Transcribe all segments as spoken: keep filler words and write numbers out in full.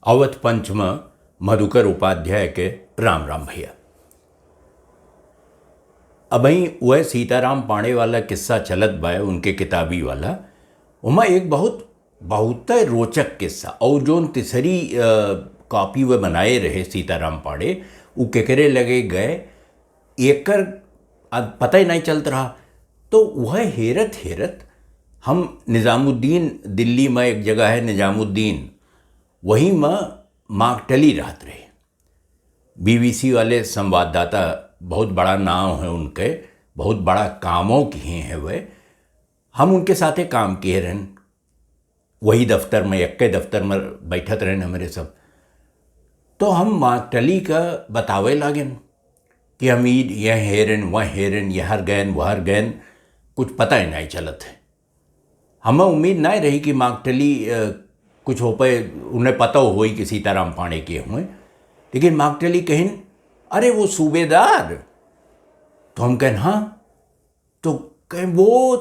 अवध पंच म मधुकर उपाध्याय के राम राम भैया। अबहीं वह सीताराम पांड़े वाला किस्सा चलत बा, उनके किताबी वाला। ओमा एक बहुत, बहुत रोचक किस्सा, और जोन तीसरी, अ, कॉपी वह बनाए रहे सीताराम पांड़े, उ केकरे लगे गए, एकर अब पता ही नहीं चलत रहा। तो वह हेरत हेरत हम निजामुद्दीन, दिल्ली में एक जगह है निजामुद्दीन, वहीं में मार्क टली रहत रहे। बीबीसी वाले संवाददाता, बहुत बड़ा नाम है उनके, बहुत बड़ा कामों किए हैं वह। हम उनके साथे काम किए रहन, वही दफ्तर में, एक्के दफ्तर में बैठत रहन हमरे सब। तो हम मार्क टली का बतावे लागेन कि हम ई यह हेरन, वह हेरन, यहर गयन, वहर गयन, कुछ पता ही नहीं चलत है। हमें उम्मीद नहीं रही कि मार्क टली, अ, कुछ हो पाए, उन्हें पता होई कि सीताराम पांड़े के हुए। लेकिन मार्क टली कहिन, "अरे वो सूबेदार।" तो हम कहन, "हाँ।" तो कहें, "वो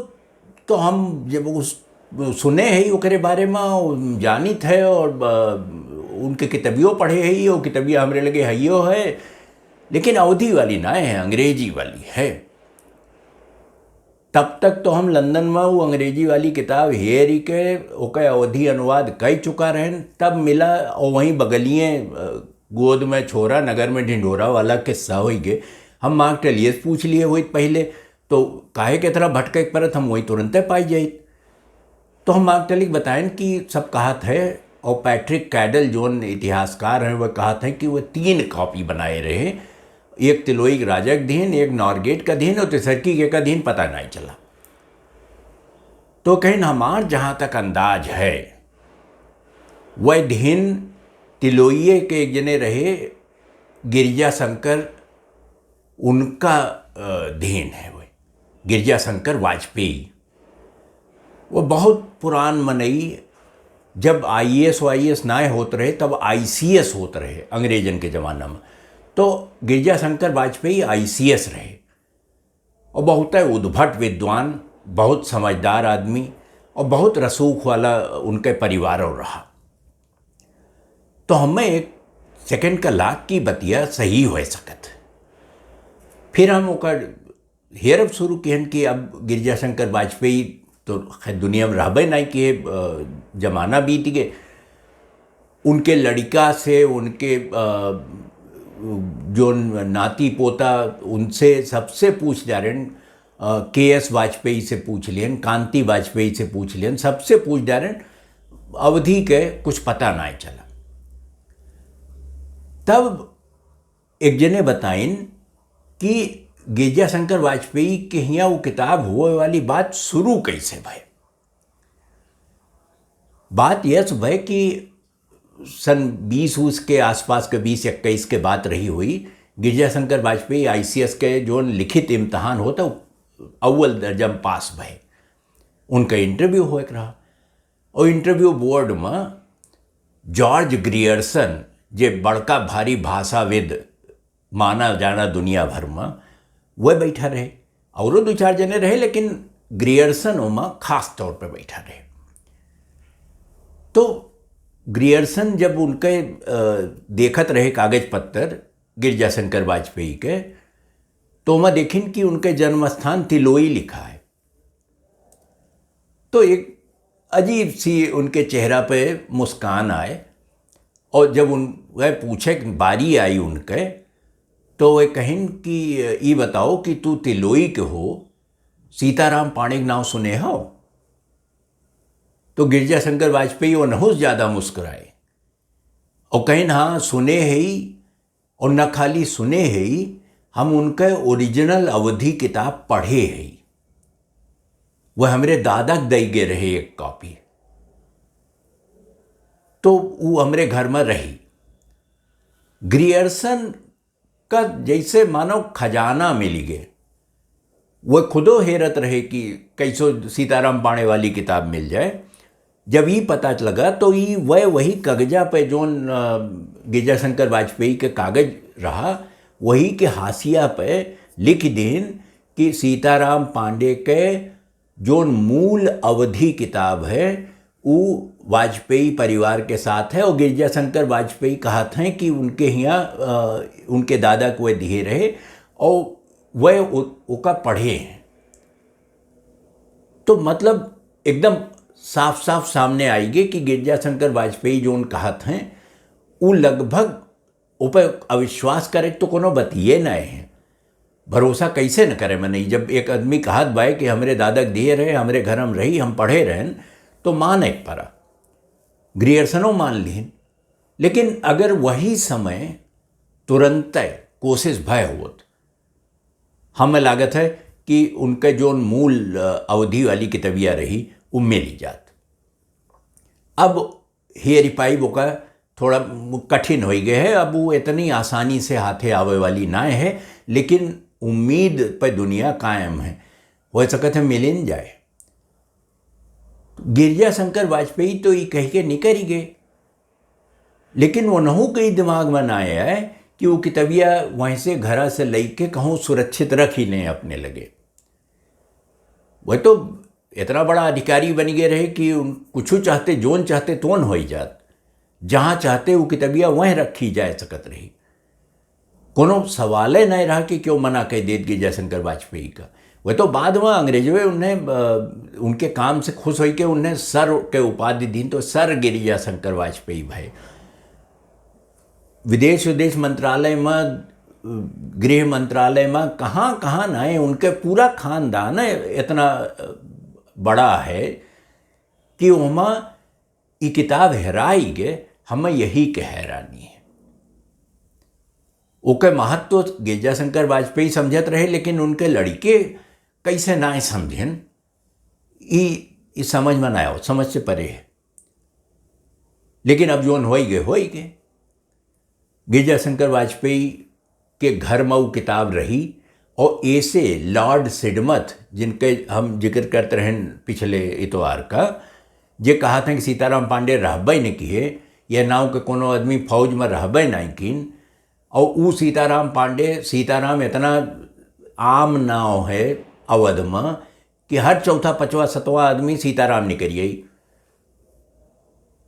तो हम जब उस, सुने है ओकरे बारे में, जानित है और, अ, उनके किताबियों पढ़े है, वो किताबिया हमरे लगे हइयो है, लेकिन अवधी वाली ना है, अंग्रेजी वाली है।" तब तक तो हम लंदन में वो अंग्रेजी वाली किताब हेरी के ओकर अवधी अनुवाद कई चुका रहन, तब मिला और वहीं बगलिए, अ, गोद में छोरा, नगर में ढिंढोरा वाला किस्सा होई गए। हम मार्क टलिए से पूछ लिए होई पहले, तो काहे के तरह भटके के परत, हम वहीं तुरंते पाई जाइत। तो हम मार्क टली के बताएन कि सब कहत है, और पैट्रिक कैडल जोन इतिहासकार हैं, वह कहत है कि वह तीन कॉपी बनाए रहे, एक तिलोई के राजा के दीन, एक नॉर्गेट का दीन, और तीसरकी के का दीन पता नहीं चला। तो कहिन, "हमार जहाँ तक अंदाज है, वह दीन तिलोइये के एक जने रहे, गिरजा शंकर, उनका, अ, दीन है वह, गिरजा शंकर वाजपेयी।" वो बहुत पुरान मनई, जब आईएएस वाईएएस नाय होत रहे, तब आईसीएस होत रहे अंग्रेजन के जमाना में। तो गिरजा शंकर वाजपेयी आईसीएस रहे और बहुत उद्भट विद्वान, बहुत समझदार आदमी और बहुत रसूख वाला उनके परिवार और रहा। तो हमें एक सेकंड का लाग कि बतिया सही हो सकत। फिर हम ओकर हेरब शुरू किहन कि अब गिरजा शंकर वाजपेयी तो खैर दुनिया में रहबे नहीं किए, अ, जमाना बीत गए। उनके लड़िका से, उनके, अ, जो नाती पोता, उनसे सबसे पूछ डारेन, अ, के एस वाजपेयी से पूछ लियन, कांति वाजपेयी से पूछ लियन, सबसे पूछ डारेन, अवधी के कुछ पता नहीं चला। तब एक जने बताइन कि गिरजा शंकर वाजपेयी के हियाँ वो किताब हुए वाली बात शुरू कैसे भय। बात यह भय कि सन बीस उस के आसपास के, बीस इक्कीस के बात रही हुई, गिरजा शंकर वाजपेयी आईसीएस के जो लिखित इम्तहान होता, अव्वल दर्जा में पास भय, उनका इंटरव्यू होए के रहा। और इंटरव्यू बोर्ड में जॉर्ज ग्रियर्सन, जे बड़का भारी भाषाविद माना जाना दुनिया भर में, वह बैठा रहे। औरो दो चार जने रहे, लेकिन ग्रियर्सन ओमा खास तौर पे बैठा रहे। तो ग्रियर्सन जब उनके, अ, देखत रहे कागज पत्तर गिरजा शंकर वाजपेयी के, तो ओमा देखिन कि उनके जन्म स्थान तिलोई लिखा है। तो एक अजीब सी उनके चेहरा पे मुस्कान आए, और जब उन, वह पूछे कि बारी आई उनके, तो वह कहिन कि "ई बताओ कि तू तिलोई के हो, सीताराम पांड़े के नाव सुने हो?" तो गिरजा शंकर वाजपेयी ओनहू से ज्यादा मुस्कुराए और कहिन, "हाँ, सुने है ही, और न खाली सुने है ही, हम उनके ओरिजिनल अवधी किताब पढ़े है ही। वह हमरे दादा के दई गए रहे एक कॉपी, तो वो हमरे घर में रही।" ग्रियर्सन का जैसे मानो खजाना मिल गए। वह खुदो हेरत रहे कि कैसो सीताराम पांड़े वाली किताब मिल जाए। जब ई पता लगा, तो ई वह वही कागजा पे जोन, अ, गिरजा शंकर वाजपेयी के कागज रहा, वही के हाशिया पे लिख दीन कि सीताराम पांडे के जोन मूल अवधी किताब है, ऊ वाजपेयी परिवार के साथ है और गिरजा शंकर वाजपेयी कहत हैं कि उनके हियाँ, अ, उनके दादा को वह दिए रहे और वह ओ-, ओका पढ़े हैं। तो मतलब एकदम साफ साफ सामने आइगे कि गिरजा शंकर वाजपेयी जोन कहत हैं, उ लगभग ऊपर अविश्वास करे तो कोनो बतिये नाय है। भरोसा कैसे न करे मनई? जब एक आदमी कहत बाय कि हमरे दादा के दिए रहे, हमरे घर में रही, हम पढ़े रहन, तो माने के परा। ग्रियर्सनो मान लिहिन। लेकिन अगर वही समय तुरंतय कोशिश भय होत, हमें लागत है कि उनके जोन मूल, अ, अवधी वाली किताबिया रही, उ मिल जात। अब हेरी पाइब ओका थोड़ा कठिन होइ गए है, अब वो इतनी आसानी से हाथे आवे वाली ना है, लेकिन उम्मीद पे दुनिया कायम है, हो सकत है मिलिन जाए। गिरजा शंकर वाजपेयी तो ई कह के निकल ही गए, लेकिन उनहू के ई दिमाग में ना आया है कि वो किताबिया वहीं से घरा से लइके कहूँ सुरक्षित रख ही लें अपने लगे। वह तो इतना बड़ा अधिकारी बन गए रहे कि उन कुछ चाहते, जोन चाहते तोन होइ जात, जहाँ चाहते वो किताबिया वहीं रखी जा सकत रही, कोनो सवाले नहीं रहा कि क्यों मना कह देत गिरजा शंकर वाजपेयी का। वह तो बाद में अंग्रेजवे उन्हें, अ, उनके काम से खुश होई के उन्हें सर के उपाधि दीन, तो सर गिरजा शंकर वाजपेयी भए। विदेश विदेश मंत्रालय में, गृह मंत्रालय में, कहाँ कहाँ नहीं, उनके पूरा खानदान है, इतना बड़ा है कि वहाँ ई किताब हेराई गे, हमें यही के हैरानी है। ओके महत्व तो गिरजा शंकर वाजपेयी समझत रहे, लेकिन उनके लड़के कैसे ना समझेन, ई, ई समझ में ना आओ, समझ से परे है। लेकिन अब जोन होई गए, होई गए। गिरजा शंकर वाजपेयी के घर में वो किताब रही और ऐसे लॉर्ड सिडमथ, जिनके हम जिक्र करते रहन पिछले इतवार का, जे कहा था कि सीताराम पांडे रहबे नहीं किए, यह नाव के कोनो आदमी फौज में रहबे नहीं किन, और ऊ सीताराम पांडे, सीताराम इतना आम नाव है अवध में कि हर चौथा, पचवा, सतवा आदमी सीताराम निकल गई।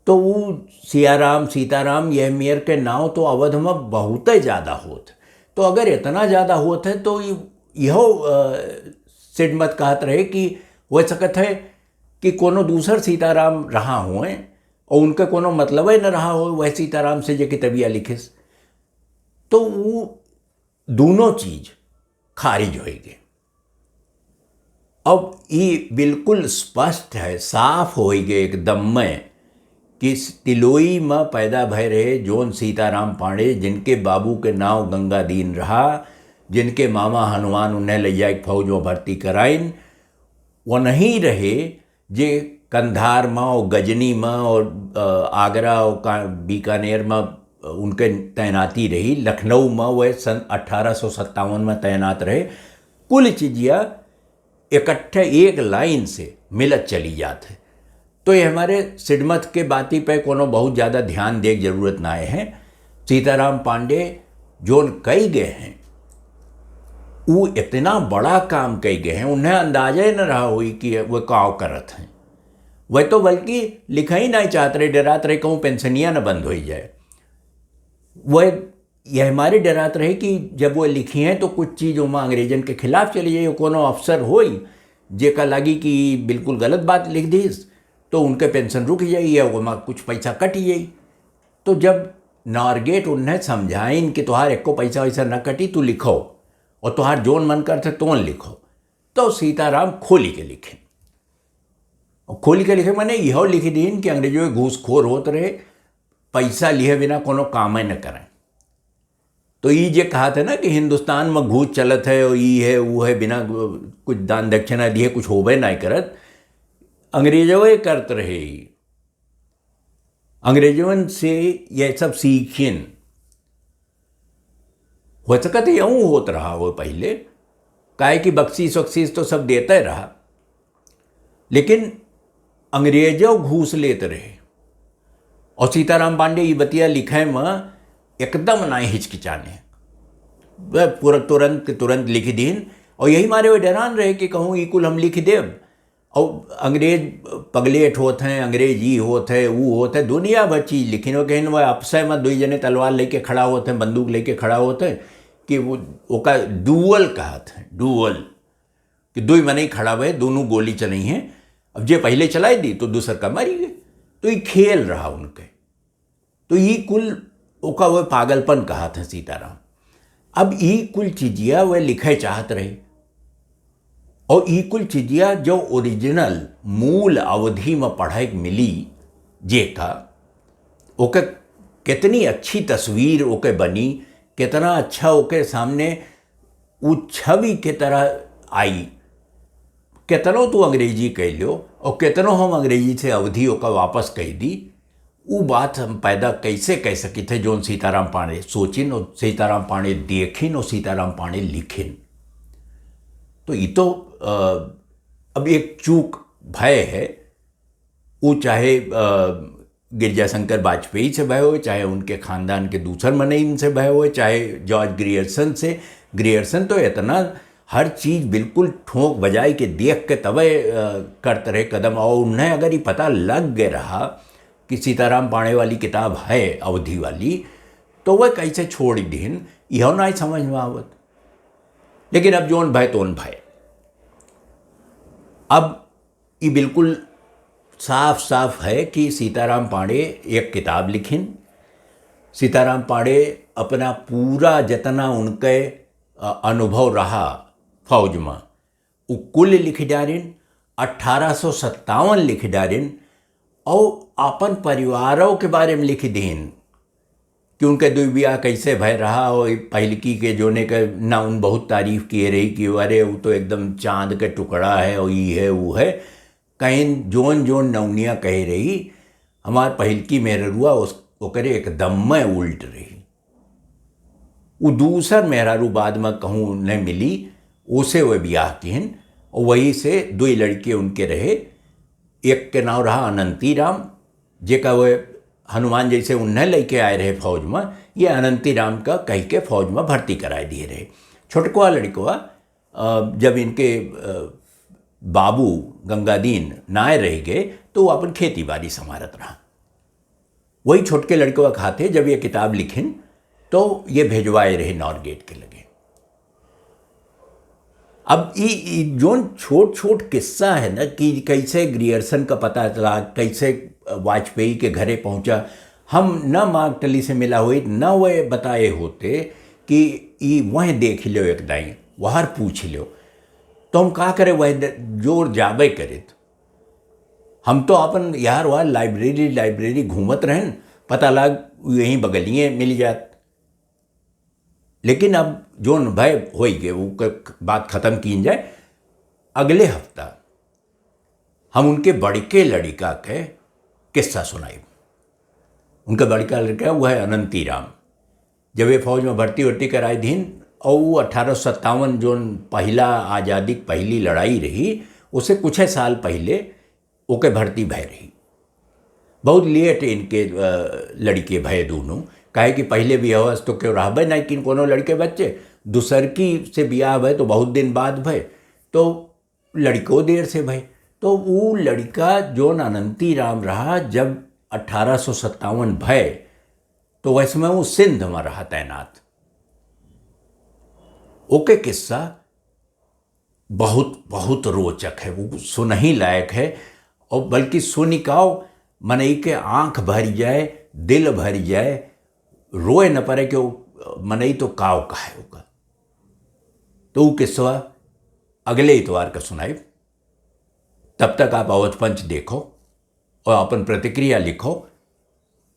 तो ऊ सियाराम, सीताराम, यह मेर के नाव तो अवध में बहुत ही ज़्यादा होत। तो अगर इतना ज़्यादा होत है तो ये, यहो, अ, सिडमत कहत रहे कि हो सकत है कि कोनो दूसर सीताराम रहा होए और उनके कोनो मतलब ही न रहा हो वह सीताराम से जे किताबिया लिखिस। तो वो दोनों चीज खारिज होई गए। अब ई बिल्कुल स्पष्ट है, साफ होई गए एकदम में कि तिलोई में पैदा भय रहे जोन सीताराम पांडे, जिनके बाबू के नाव गंगादीन रहा, जिनके मामा हनुमान उन्हें ले जाए फौज में भर्ती कराइन, वो नहीं रहे जे कंधार में और गजनी में और, अ, आगरा और का-, बीकानेर में उनके तैनाती रही, लखनऊ में वह सन अठारह सौ सत्तावन में तैनात रहे। कुल चीजिया इकट्ठे एक लाइन से मिलत चली जात है। तो ये हमारे सिडमत के बाती पे कोनो बहुत ज़्यादा ध्यान दे के जरूरत ना है। सीताराम पांडे जोन कई गए हैं, वो इतना बड़ा काम कई गए हैं, उन्हें अंदाजा ही न रहा हुई कि वो काव करत हैं। वह तो बल्कि लिखा ही नहीं चाहत रहे, डरात रहे कहूँ पेंशनिया न बंद हो जाए। वह, यह हमारे डरात रहे कि जब वो लिखी हैं तो कुछ चीज़ ओमा अंग्रेजन के खिलाफ चली जाए, कोनो अफसर होई जेका लागी कि बिल्कुल गलत बात लिख दीस, तो उनके पेंशन रुक जाई या ओमा कुछ पैसा कट जाई। तो जब नारगेट उन्हें समझाइन कि तोहार एको पैसा वैसा न कटी, तू लिखो और तोहार जोन मन करते तोन लिखो, तो सीताराम खोली के लिखे। और खोली के लिखे माने यह लिख दीन कि अंग्रेजों के घूसखोर होत रहे, पैसा लिए बिना कोनो काम न करें। तो ई जे कहा था ना कि हिंदुस्तान में घूस चलत है और ई है, वो है, बिना कुछ दान दक्षिणा दिए कुछ होबे ना करत, अंग्रेजों ये करत रहे। ई अंग्रेजों से ये सब सीखिन। हो सकत है यूं होत रहा हो पहले, काहे कि बख्शीश वख्शीश तो सब देते रहा, लेकिन अंग्रेजों घूस लेत रहे। और सीताराम पांडे ई बतिया लिखे में एकदम ना हिचकिचाने, वह पूरा तुरंत के तुरंत लिख दीन। और यही मारे वे डरान रहे कि कहूँ ई कुल हम लिख देब और अंग्रेज पगलेट होत हैं, अंग्रेज ई होत है, ऊ होत है, दुनिया भर चीज लिखिन। वो कहिन, वह अपसय में दुई जने तलवार लेके खड़ा होत हैं, बंदूक लेके खड़ा होत हैं, कि वो, ओका डुअल कहत हैं, डुअल, कि दुई मनई खड़ा भए, दोनों गोली चलई हैं। अब जे पहिले चलाई दी तो दूसर का मरी गए। तो ई खेल रहा उनके। तो ई कुल ओका वह पागलपन कहत हैं सीताराम। अब ई कुल चीजिया वह लिखे चाहत रहे, और ई कुल चीजिया जो ओरिजिनल मूल अवधी में पढ़े के मिली, जेका ओके कितनी अच्छी तस्वीर ओके बनी, कितना अच्छा ओके सामने उ छवि के तरह आई। कितनो तू अंग्रेजी कह लो और कितनो हम अंग्रेजी से अवधी ओका वापस कह दी, उ बात हम पैदा कैसे कह सकित है जौन सीताराम पांड़े सोचिन और सीताराम पांड़े देखिन और सीताराम पांड़े लिखिन। तो ई तो, अ, अब एक चूक भय है, उ चाहे, अ, गिरजाशंकर वाजपेयी से भय होए, चाहे उनके खानदान के दूसर मनइन से भय होए, चाहे जॉर्ज ग्रियर्सन से। ग्रियर्सन तो इतना हर चीज बिल्कुल ठोंक बजाए के देख के तबे, अ, करत रहे कदम। और उन्हें अगर ई पता लग गए रहा कि सीताराम पांड़े वाली किताब है अवधी वाली, तो वह कैसे छोड़ दीन, यह ना समझ में आवत। लेकिन अब जौन भय तौन भय। अब ई बिल्कुल साफ साफ है कि सीताराम पांड़े एक किताब लिखिन। सीताराम पांड़े अपना पूरा जितना उनके, अ, अनुभव रहा फौज में, उ कुल लिख डारिन, अठारह सौ सत्तावन लिख डारिन, और अपन परिवारों के बारे में लिख दीन कि उनके दुई बियाह कैसे भय रहा, और पहिलकी के जोने के ना उन बहुत तारीफ किए रही कि अरे वो तो एकदम चांद के टुकड़ा है और ई है वो है। कहीं जोन जोन नौनिया कहे रही, हमार पहिलकी मेहररुआ उस, ओकरे एकदम में उल्ट रही। उ दूसर मेहरारू बाद में कहूँ नहीं मिली, ओसे वह बियाह किहन और वही से दुई लड़के उनके रहे। एक के नाम रहा अनंती राम, जेका वह हनुमान जैसे उन्हें लेके आए रहे फौज में, ये अनंती राम का कह के फौज में भर्ती कराए दिए रहे। छोटकवा लड़कवा, अ, जब इनके, अ, बाबू गंगादीन नाय रह गए तो वो अपन खेती बाड़ी संभारत रहा। वही छोटके लड़कवा खाते जब ये किताब लिखिन तो ये भेजवाए रहे नॉर्गेट के लगे। अब ई, ई जोन छोट छोट किस्सा है ना कि कैसे ग्रियर्सन का पता चला, कैसे वाजपेयी के घरे पहुंचा, हम न मार्गटली से मिला होइत, न वह बताए होते कि ई वह देख लो एक दाई, वहर पूछ लो, तो हम का करे, वह द-, जोर जाबे करित। हम तो अपन यार वह लाइब्रेरी, लाइब्रेरी घूमत रहन, पता लाग यहीं बगलिए मिल जात। लेकिन अब जोन भय होई गए, वो क-, बात खत्म कीन जाए। अगले हफ्ता हम उनके बड़के लड़िका के किस्सा सुनाई। उनके बड़का लड़का वो है अनंती राम। जब ये फौज में भर्ती वर्ती कराई दीन और वो अठारह सौ सत्तावन जोन पहिला आज़ादी की पहली लड़ाई रही, उसे कुछ साल पहले ओके भर्ती भय रही। बहुत लेट इनके, अ, लड़के भय दोनों, काहे कि पहले भी अवस तो क्यों रहबे नहीं किन कोनो लड़के बच्चे, दूसर की से बियाह भय तो बहुत दिन बाद भय, तो लड़को देर से भय। तो वो लड़का जोन अनंती राम रहा, जब अठारह सौ सत्तावन भय, तो वह समय वो सिंध में रहा तैनात। ओके किस्सा बहुत, बहुत रोचक है, वो सुनही लायक है। और बल्कि सुनिकाओ मनई के आंख भर जाए, दिल भर जाए, रोए न पड़े कि वो मनई तो काव कहे होगा। तो वो किस्सा अगले इतवार का सुनाई। तब तक आप अवध पंच देखो और अपन प्रतिक्रिया लिखो।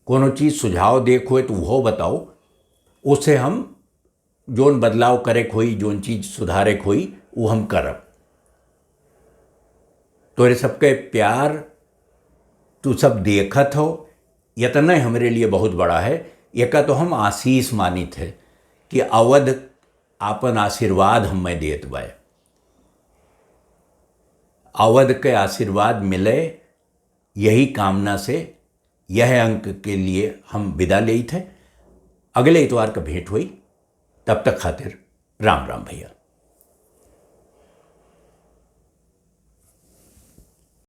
कोनो चीज सुझाव देख होए तो वो बताओ, उससे हम जोन बदलाव करे के होई, जोन चीज सुधारे के होई, वो हम करब। तोरे सबके प्यार, तू सब देखत हो, इतना ही हमरे लिए बहुत बड़ा है। एका तो हम आशीष मानित है कि अवध आपन आशीर्वाद हमें देत बाय। अवध के आशीर्वाद मिले, यही कामना से यह अंक के लिए हम विदा लेइत है। अगले इतवार का भेंट होई, तब तक खातिर राम राम भैया।